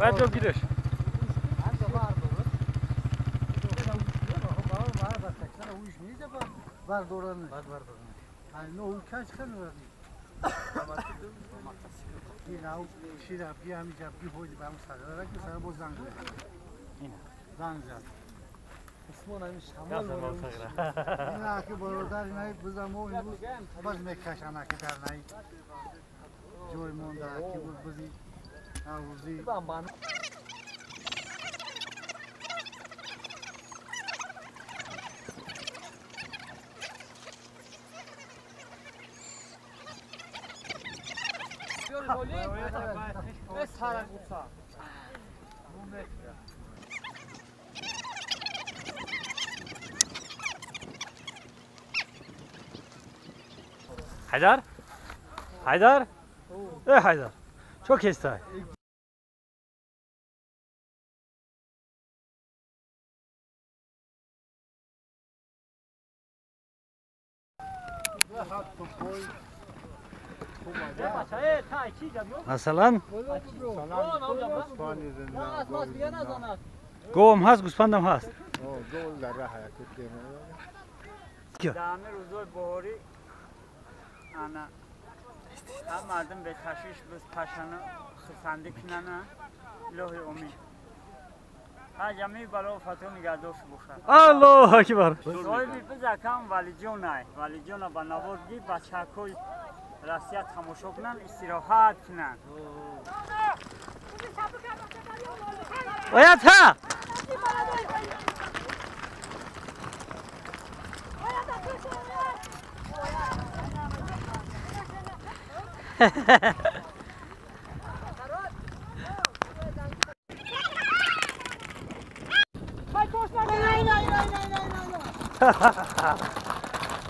Бояд ҷо гириш. حيدر حيدر ايه حيدر شو كيستاي مثلا گوم هست گوسفندم هست. Ana, هم مردم به تشویش بس پشن خسنده کنن لوح امید. ها جمعی بالا فتو نگه داشت بخور. الله اکبر. صاحبی بزکم ولی جونای ولی جونا با نوردی بچه‌های راسیا تماشا کنن استراحت کنن. باید ها.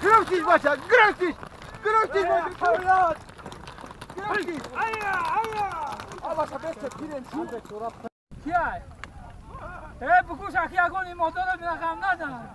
گرفتیش بچه گرفتیش گرفتیش بچه گرفتیش آیا آیا آبا شبکه پیرن کیه؟ ای بکوش اکی اگون این موتور رو رقم ندن.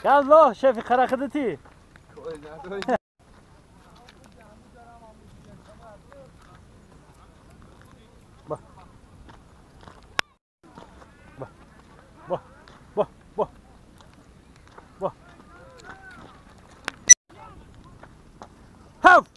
يلا شافي خرا خدتي. با با با با با با هاف.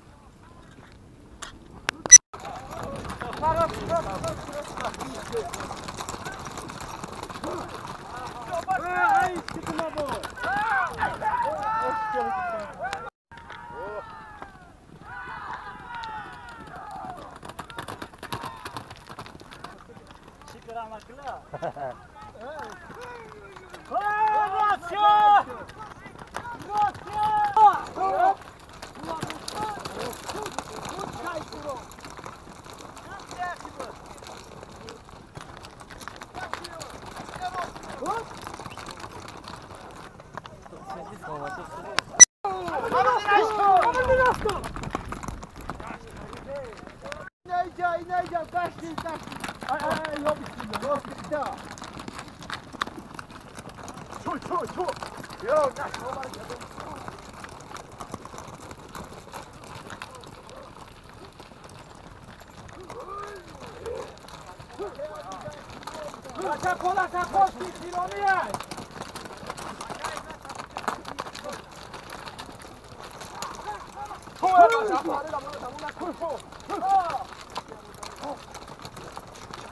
بچه پولش خوش کی خیرانی است.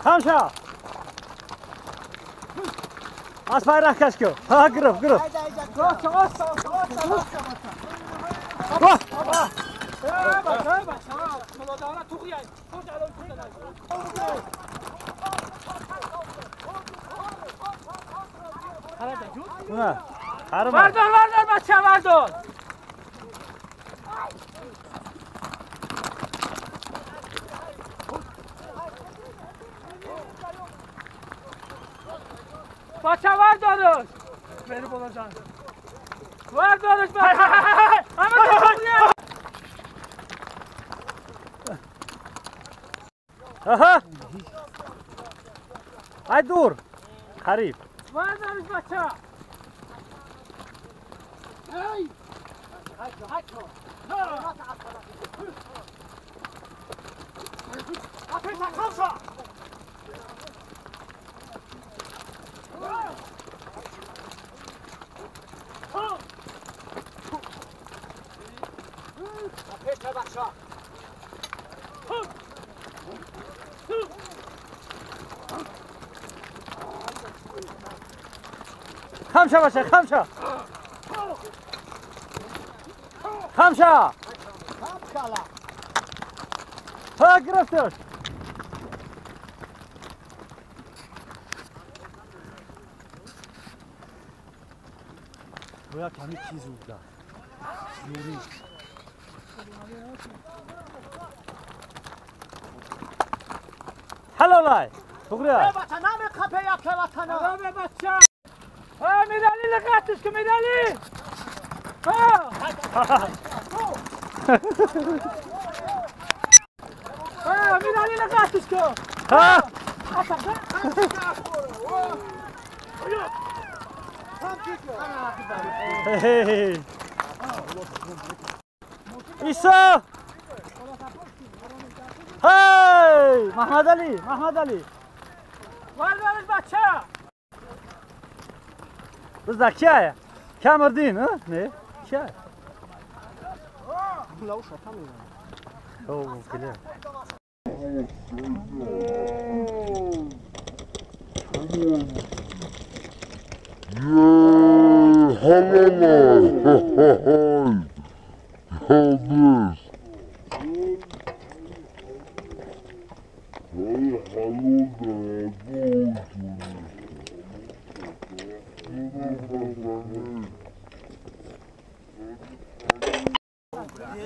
خمسة. أصبح راح كشكو. ها قرب قرب. وردار وردار بچه وردار. بچه وردارش. بری بالا جان. وردارش بچه. آها. ای دور. قریب. وردارش بچه. خمسة بچه خمسة. خمسة. ها گرفتش. باید کمی چیز بوده. نوری. حلالای. تقریبا. بچه نام خپه یا که وطن. نام بچه. ها میرالی لقاتش که میرالی. ها. ها میرالی لقاتش که. ها. ایسا. هی محمد علی محمد علی. وردارش بچه. بزن کیه؟ کمردین ها؟ نه کیه؟ اوه کلیه.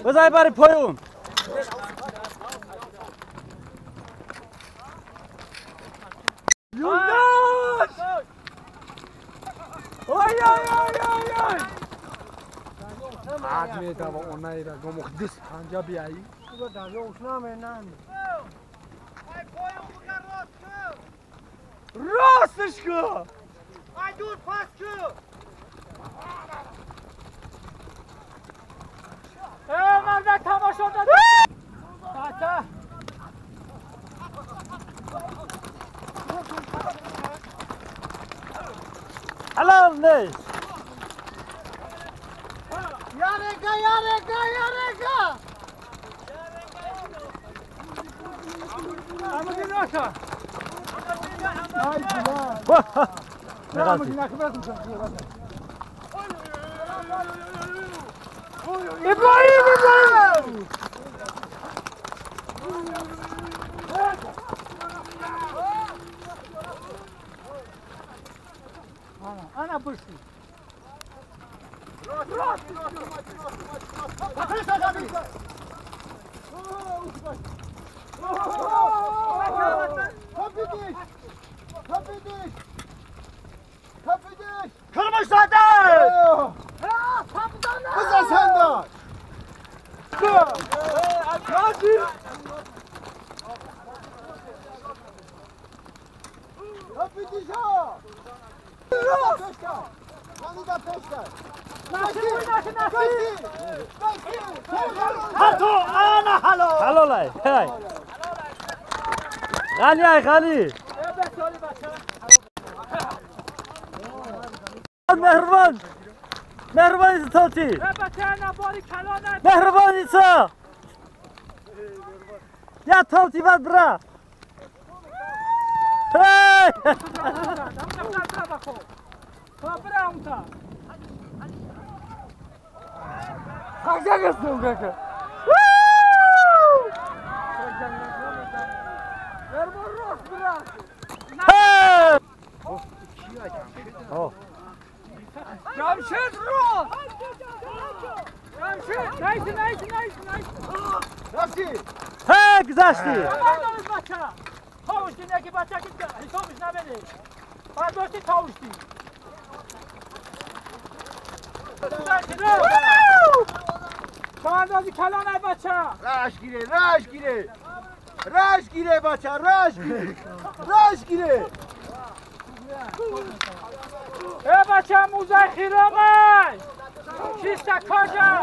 بزن بری پایون. یولداش. آی آی آی آی آی. آدمی دا و اونای را گم مقدس پنجا بیایی. او دا یو نام نام. راستش کو. ای دور پاس کو. مردک تماشا داد. بچه. حلال نیست. یارگا یارگا یارگا. همون ناشا. ابراهیم ابراهیم. انا برسی. Kırmışlardı. Kıza sen de. حلالای. غالی غالی. Меҳрибон! Меҳрибон Тоти! Меҳрибон Исо! Я Тоти бад бра! Hey! Hey! Oh. Jamshid رو! Jamshid! Nice, nice, nice, nice! Hey, گذشتی! تاوشتی نگی بچه که حسابش نبده برداشتی تاوشتی تو اندازی کلان ای بچه رش گیره رش گیره رش گیره بچه رش گیره رش گیره ای بچه موزه خیرامه چیستا کجا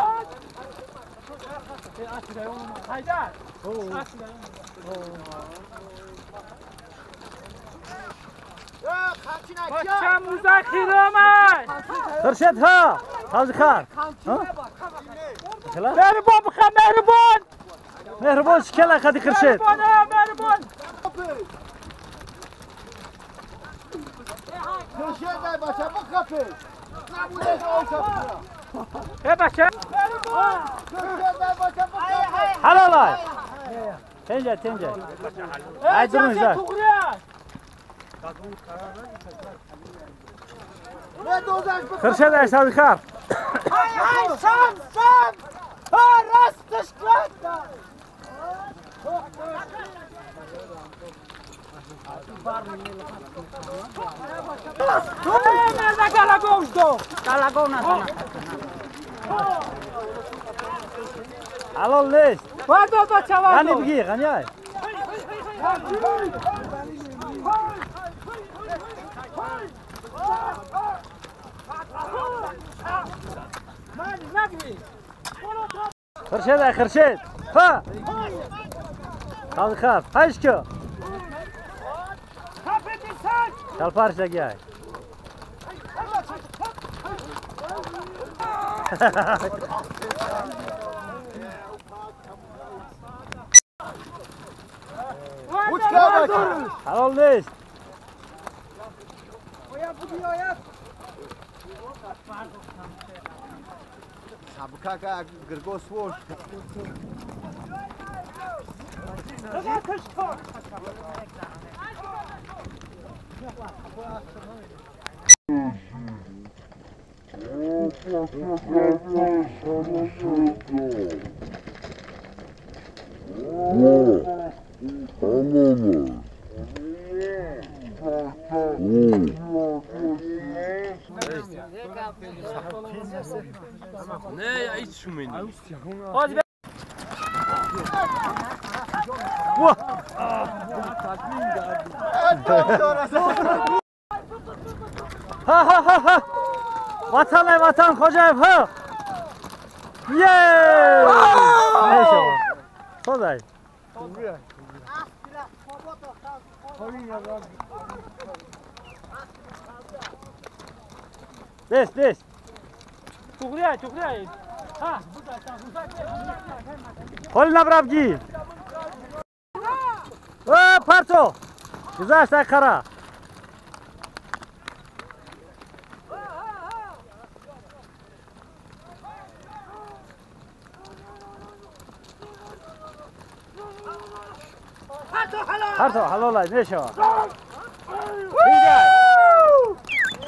حیدر بچه موزه خیرامه خرشد ها حاجی خان مهربان بخواه مهربان مهربان شکل خدی خرشد مهربان مهربان ای بچه حلال تنجه تنجه ای درون خرشد ای سادی خار ای ای سام سام ها راستش کرد حلال نیست غنی بگی غنی ای خرشد ای خرشد ها حاجی خار هایش که کلپارش دگی ای حلال نیست Ne hiç şumeni. Ha ha ha ha. Vatan ey vatan Xocayev ha. Ye! Neyse. Xoday. Des des. Tuğriye tuğriye. Ha. Hol nabrabgi. O parço. Güzel kara. Parço halol ay ne şo.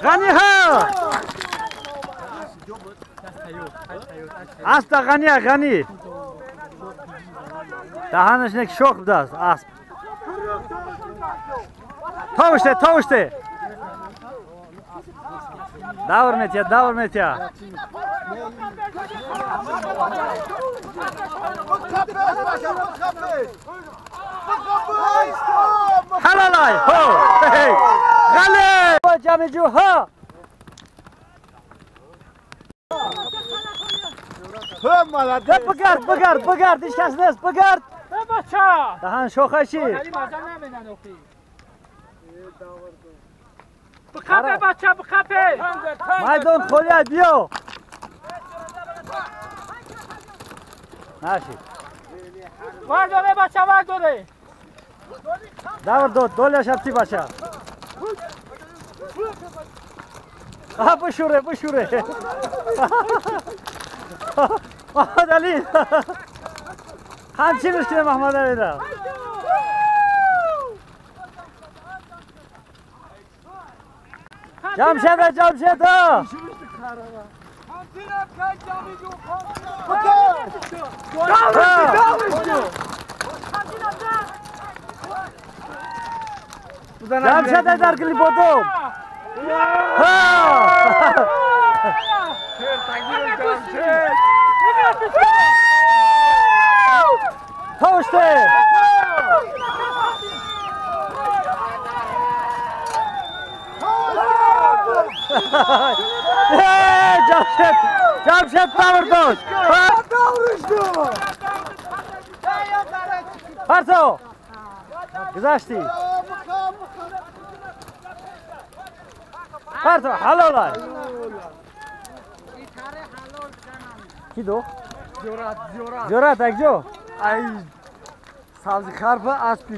Gani ha. Asp da gani gani. Dahanış nek şok das asp. Tavuşte tavuşte. Davr metya davr metya. Halalay ho. Hey. Gale. Camicu ha. بگرد بگرد بگرد هیچ کس نیست بگرد دهن شوخشی بخپه بچه بخپه. میدان خالی بیا. نشید. ورداره بچه ورداره. دور داد دول شبتی بچه. آها بشوره بشوره. محمد علی. همچینش کنه محمد علی را. جمشید جمشید. جمشید در گلی بودم. توشته. جمشید جمشید دور داد. پرتو گذشتی. پرتو حلال. کی دو؟ جرات اگجو؟ ای سازخار و اسبی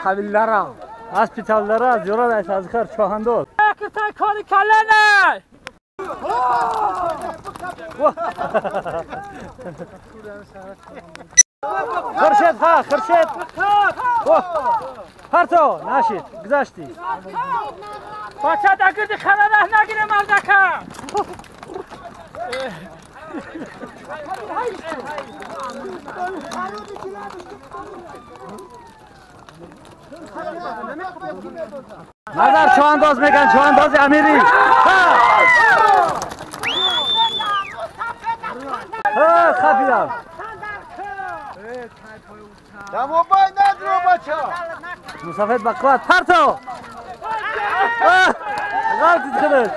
طویل‌دارم. اسبی طویل‌دارم جرات ای سازخار چاهندوز. کتا کاری کلنه. خرشید ها خرشید. پرتو نشید گذشتی. بچه دگرد خره نگیره مردکم. نظر چوانداز میگن چوانداز امیری. ها خفیدم. دموبای ندرو بچه. مسافت با قوت پرتو. غلطی خودش.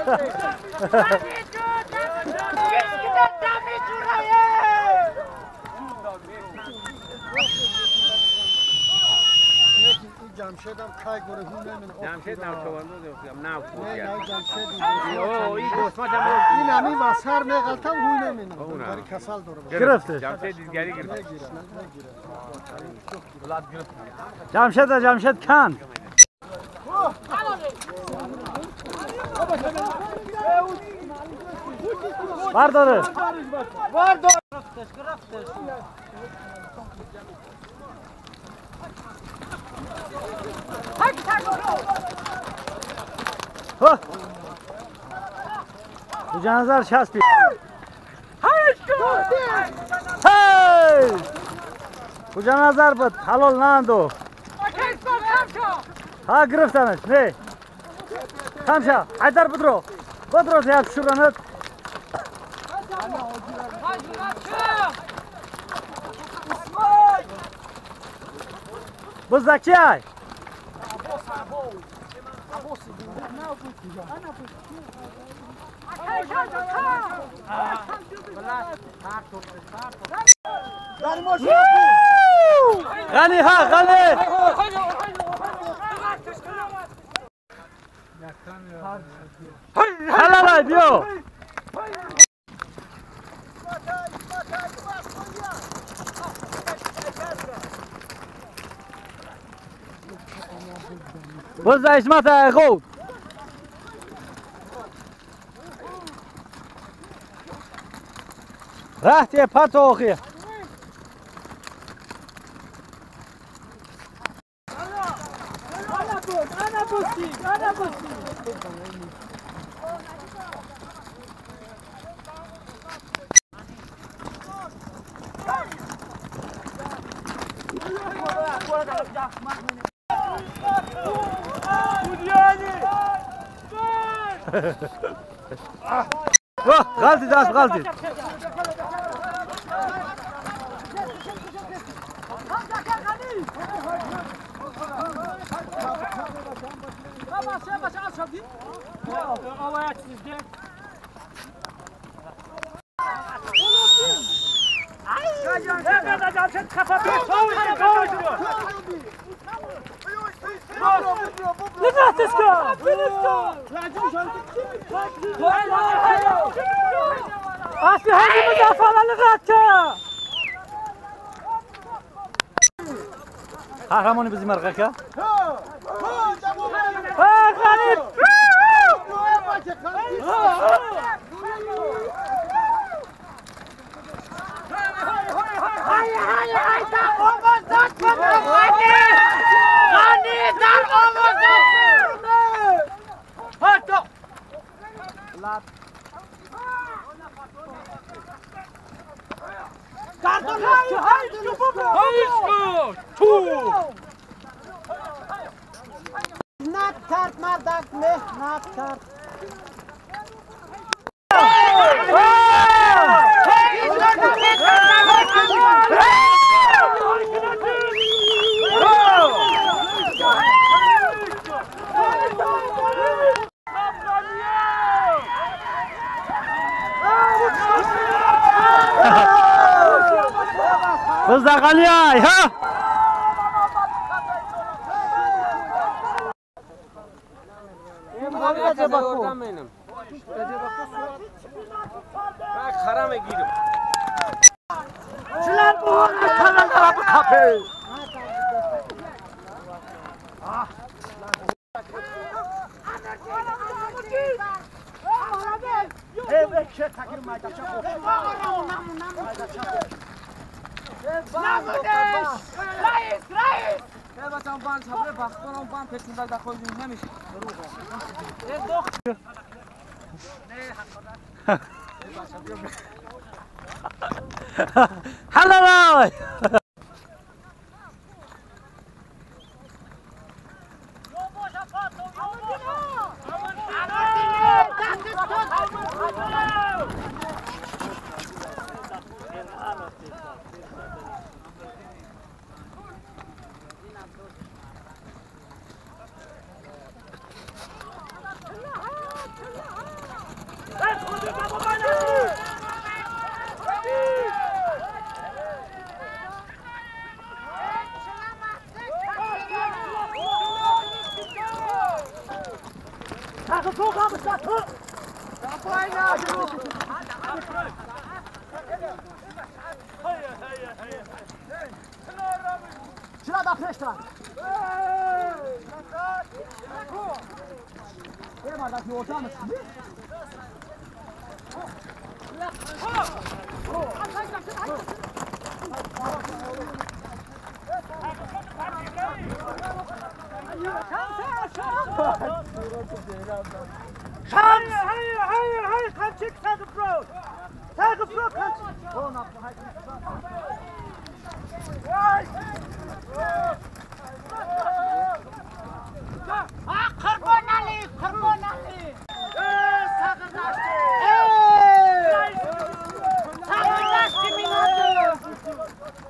جمشیدم کی گره هون نمین. جمشید نو چوانداز یافتم نو. نه نه جمشید. او این گوسما جمع. این همی وسر میغلطم هون نمین. برای کسل داره. گرفته. جمشید دیگری گرفت. جمشید جمشید کن. برداره. بردار. ها جانزار چسبی. هی کجا نظر بود حلال نندو. ها گرفتنش نه خمشا حیدر بدرو بدرو زیاد شورانت. بزدکی ای غنی ها غنی. حلال بیو. بز اسمت خود. رهتی پرتو آخی. غلطی دست غلطی. قهرمانی بزی مرغه که؟ بزدقالی ها حلال.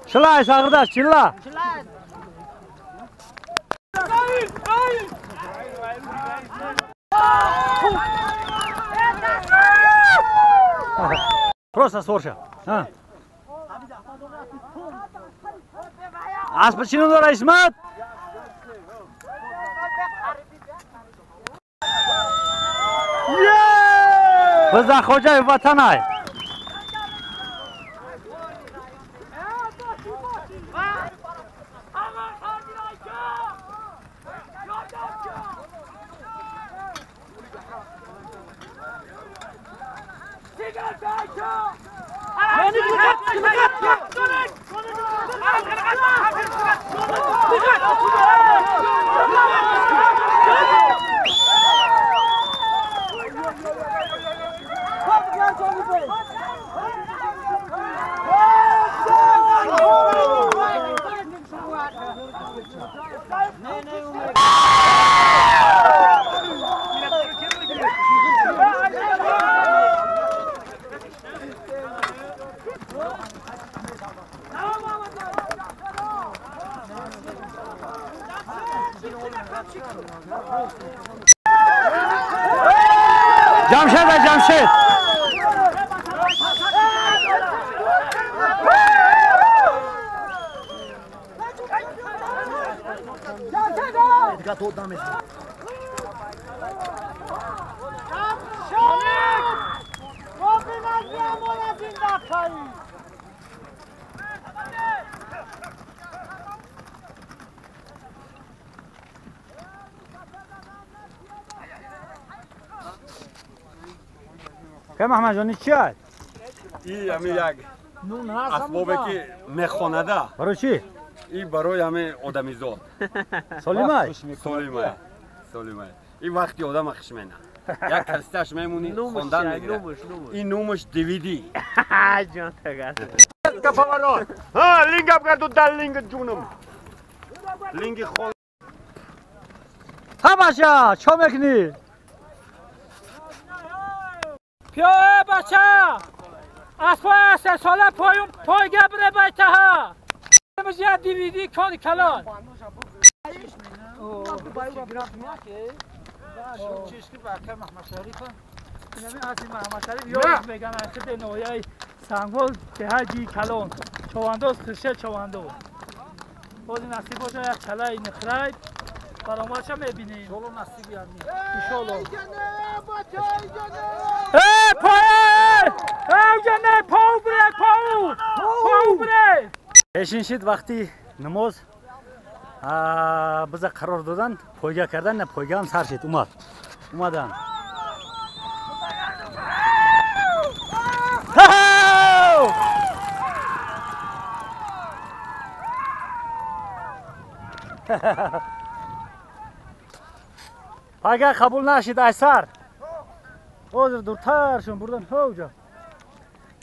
Çılay sağırdaş, çılla. Просто сорша. Аз почину дора Исмат. Бизда хоҷаи ватанай. Jamshed Jamshed. Дига дод намезанад. که محمد جانی چی هست؟ این همه یک اسبابه که میخوانده. برای چی؟ این برای همه آدمیزاد. سالیمه؟ سالیمه. سالیمه. این وقتی آدم خش مینه. یک کستش میمونی خوندن میگیره. این نومش دیویدی. جان تگه. کفاران. ها لینگ اب کردو در لینگ جونم. لینگ خون. ها باشا چه میکنی؟ پیا بچه از پای 3 ساله پایون پایگه بره بیته ها یه دیویدی کان کلان میگن خود نویای سنگول دهجی کلان چوانداز خرشه چوانداز باز نصیب باشه یک کلای نخرای برآمدش میبینیم ان ای پای ای جنه پاو بره پاو پاو بره. пешин шид вақти намоз биза қарор доданд пойга кардан на пойгаам сар шид омад омаданд. Пага қабул нашид айсар. Ҳозир дуртаршон бурдан ҳовҷа.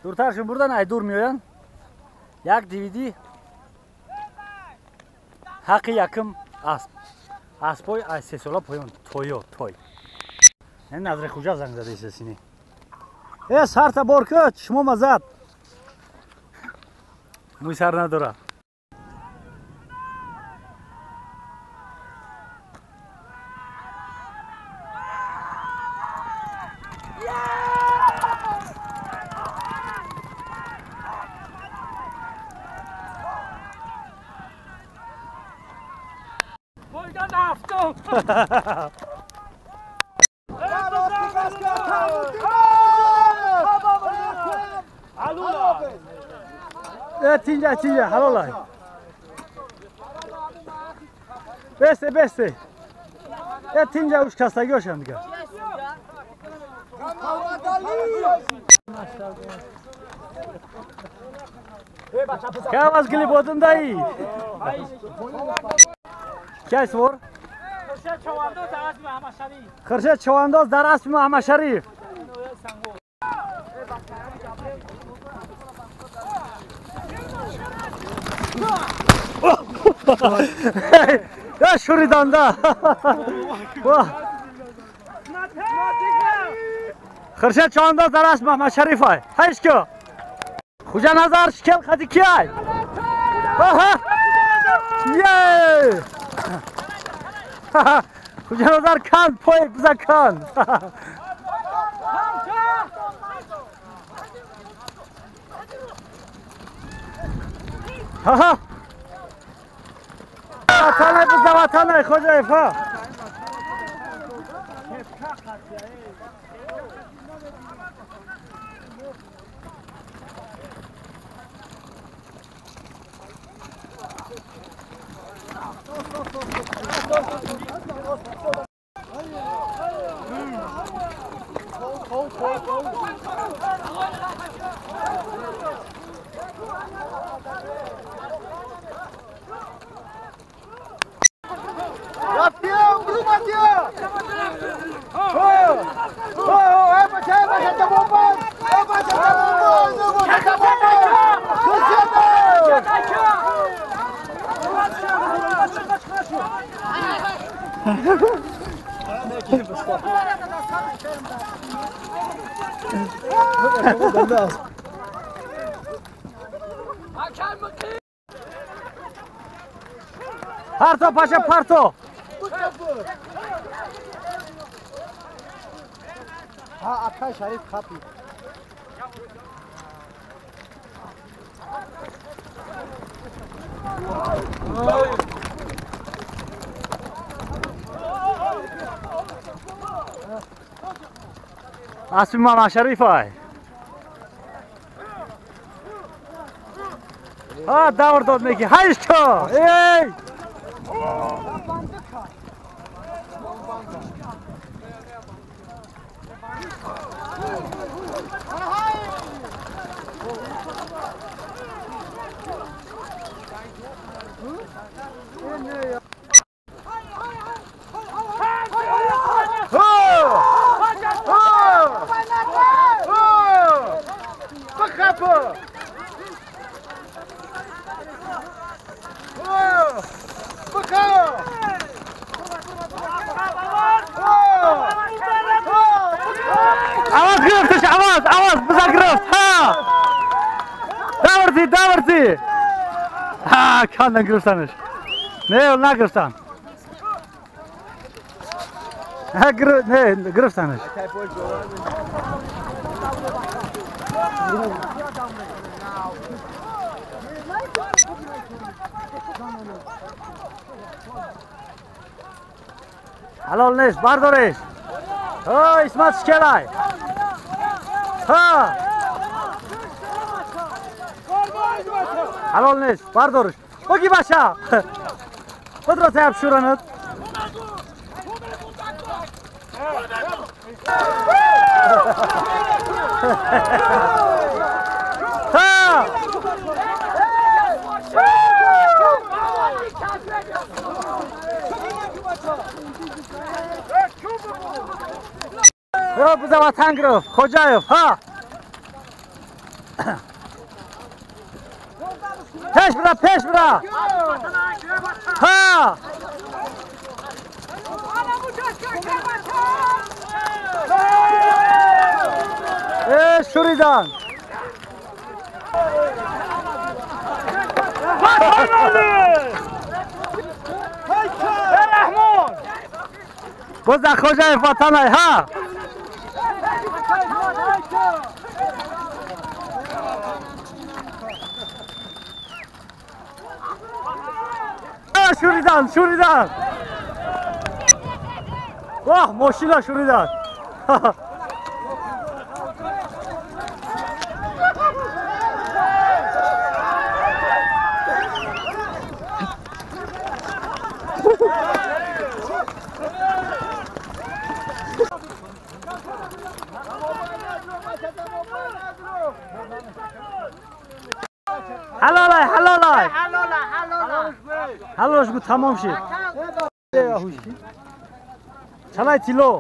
Дуртаршон бурдан ай дур меоянд. Як DVD ҳаққи якум асп. Аспҳои ай 3 сола поён тойо той. Ин назри хуҷа занг зада истасини. Э сарта бор кӯ шумо мазад. Мӯй сар надора. Тинҷа тинҷа ҳалолай. Бесте бесте. Тинҷа уш кастагиошам дигар. Кам аз гили бодундаи? Кай свор? Хуршед Чавандоз дар аспи Муҳаммад Шариф. Я шуриданда. Хуршед Чавандоз дар аспи Муҳаммад Шариф ай. Ҳайш ку. Хуҷа Назар шикел хади ки ай? Аҳа. Е! Хуҷа Назар кан пой биза кан. Ҳа. Ватанай биза ватанай Хоҷаев ҳа. Parto paşa parto. Ha Akay Şarif kapı. Аспи Мамашарифай. А давр дод меги. Ҳайш ко. Эй! Аваз гирифташ, аваз, аваз, биза гирифт. Ҳа! Даврди, даврди. Ҳа, кандан гирифтанаш. Не, нагирифтан. Ҳа, не, гирифтанаш. Ҳалол нест, бардореш. Ҳо, Исмат шикелай. Ҳа! Ҳалол нест, бардориш. Оги баша. Бадро таяб шуранат. Ҳа! Ё биза ватан гирифт, Хоҷаев, ҳа! Пеш бира, пеш бира! Ҳа! Э, шуридан! Боза Хоҷаев ватанай, ҳа! Шуридан, шуридан! Воҳ, мошина шуридан! Ҳалолай, ҳалолай! Ҳалолаш гу тамом шид. Чалай тилло.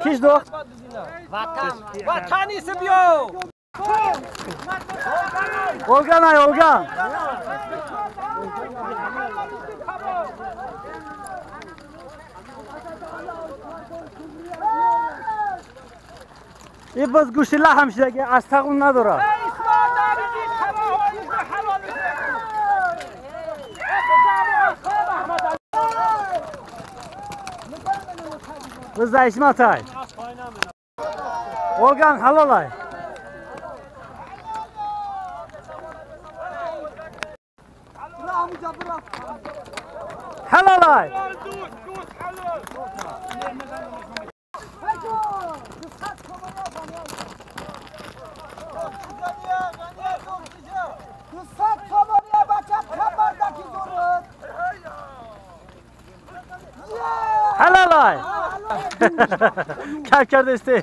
Киш дохт? Ватан иси биё! Олганай, Олган! И боз гӯшти лаҳм шидаги аз тағум надорад. Бизда Исматай. Олган ҳалолай. Ҳалолай. Ҳалолай. Кайф кардасти.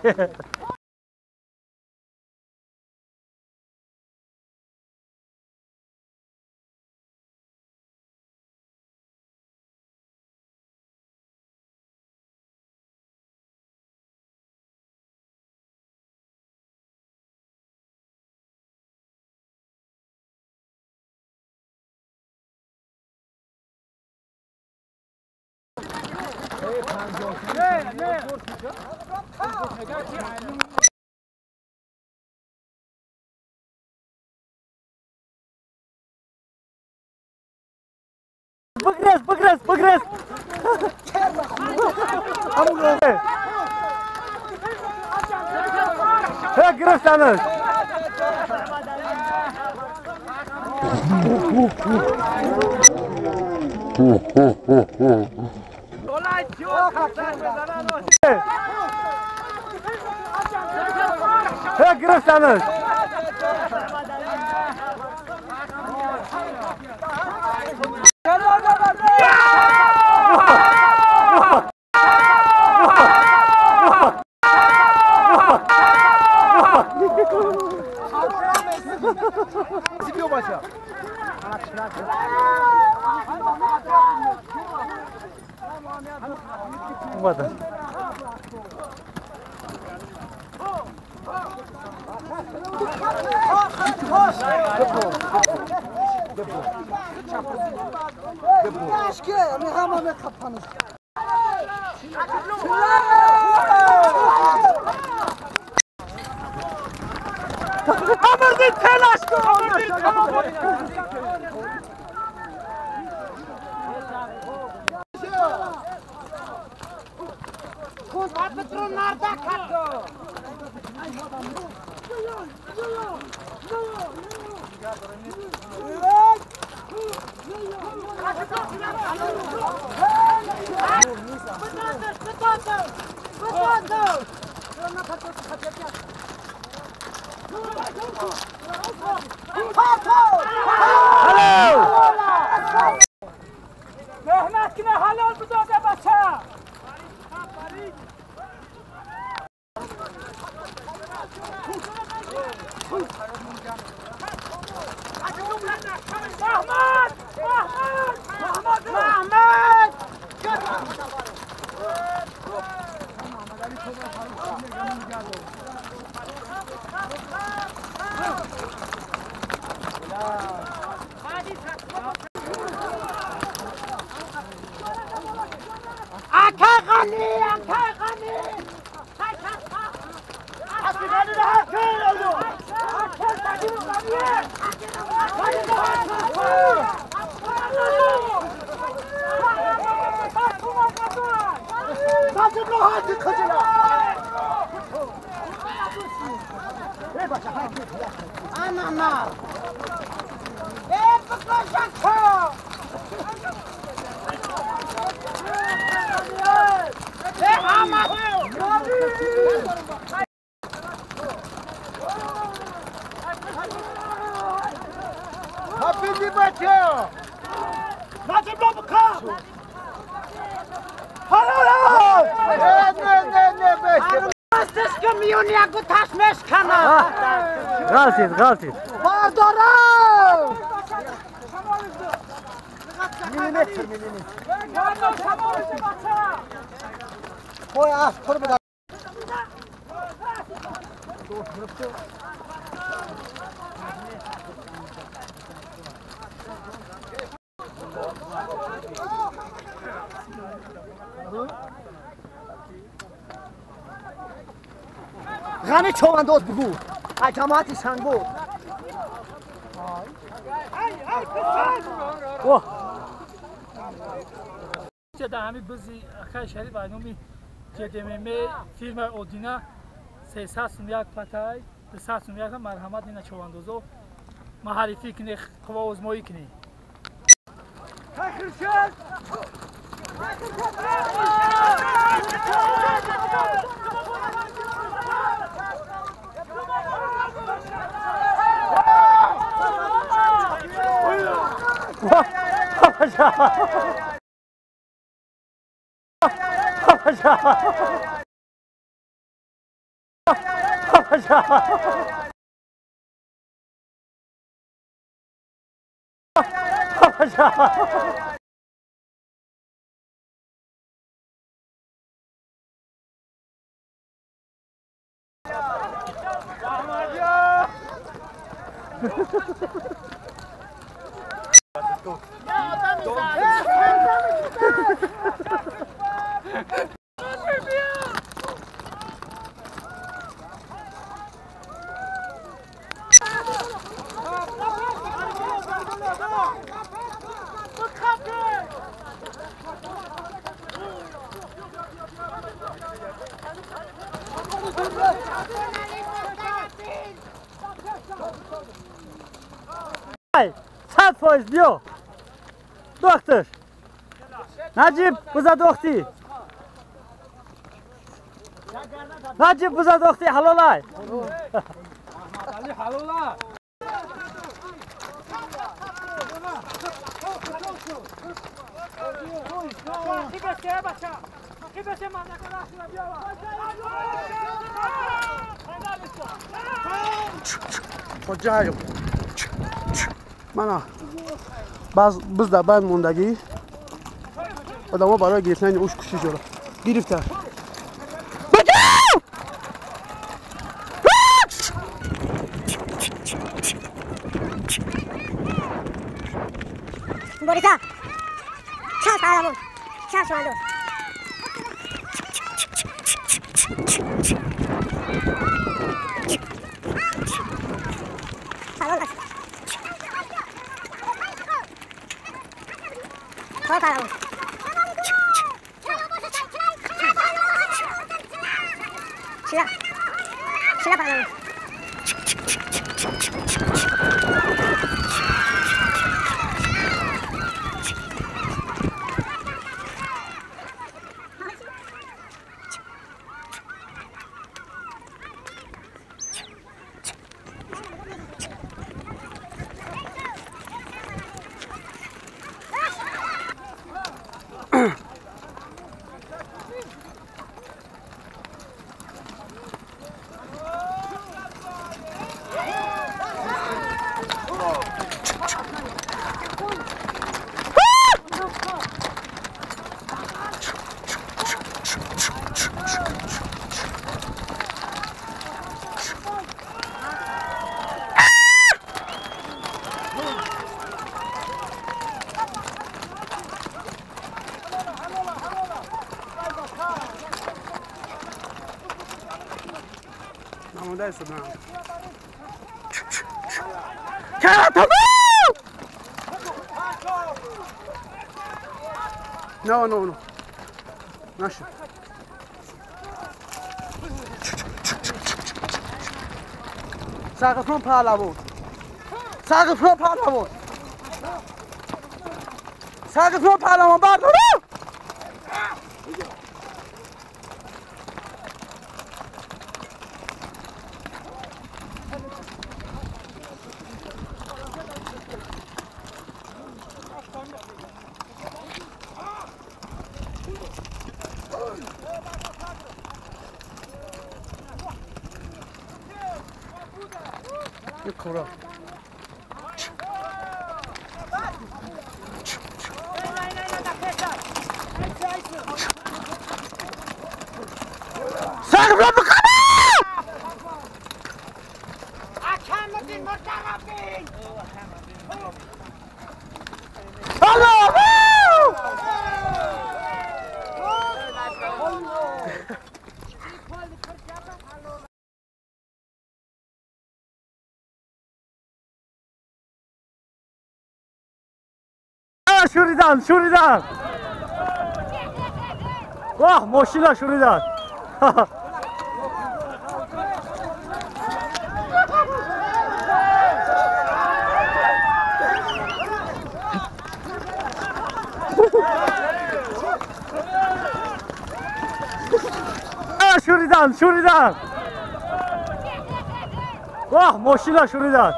Бигрез, бигрез, бигрез. Ҳа, гирифтанаш. Гирифтанаш. Омадан. Меҳнат кина ҳалол бидода бача. Аҳмад! Аҳмад! Аҳмад! Ғалтид, ғалтид. Бардорам! Миллиметр, миллиметр. Ой, асп тур буда. Ғани човандоз бугу. Ай ҷамоати Сангол. О! Дар ҳамин бизи акаи Шариф айноми ҷдмм фирмаи Одина 300 сум як патай, 200 сум як марҳамат ина човандозо маҳарифӣ кунӣ, қувва озмоӣ кунӣ. 100% биё. Доктор. Наҷиб, биза дохтӣ. Наҷиб буза дохти ҳалолай. Али ҳалола. Мана биз дар банд мондагӣ одамо барои гирифтани уш кӯшиш дорад. Гирифта. Бориза! Шанс паҳлавон! Шанс шавандоз! Ҳалол аст! Хор паҳлавон! Шила! Шила паҳлавон! No, no, no. Наши. سقفران پهلوان. سقفران پهلوان. سقفران پهلوان بردارم. Кура. Шуридан, шуридан. Вах, мошина шуридан. Шуридан, шуридан. Вах, мошина шуридан.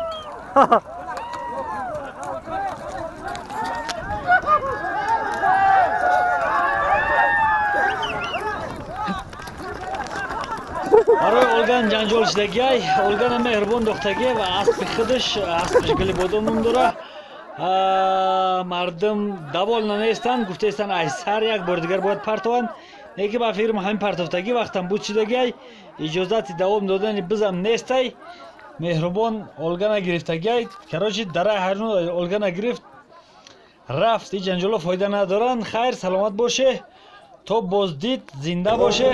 Барои Олган ҷанҷол шидагиай, Олгана меҳрубон дохтагиай ва аспи худаш, аспиш Гулибодом ном дора. Мардум даволна нестанд, гуфтаестанд ай сар як бори дигар бояд партованд. Неки ба фирма ҳамин партофтагӣ вақтам буд шидагиай, иҷозати давом додани бизам нестай. Меҳрубон Олгана гирифтагиай. Короче, дараи ҳарну Олгана гирифт, рафт. Ин ҷанҷоло фоида надоранд. Хайр, саломат боше, то боздид зинда боше.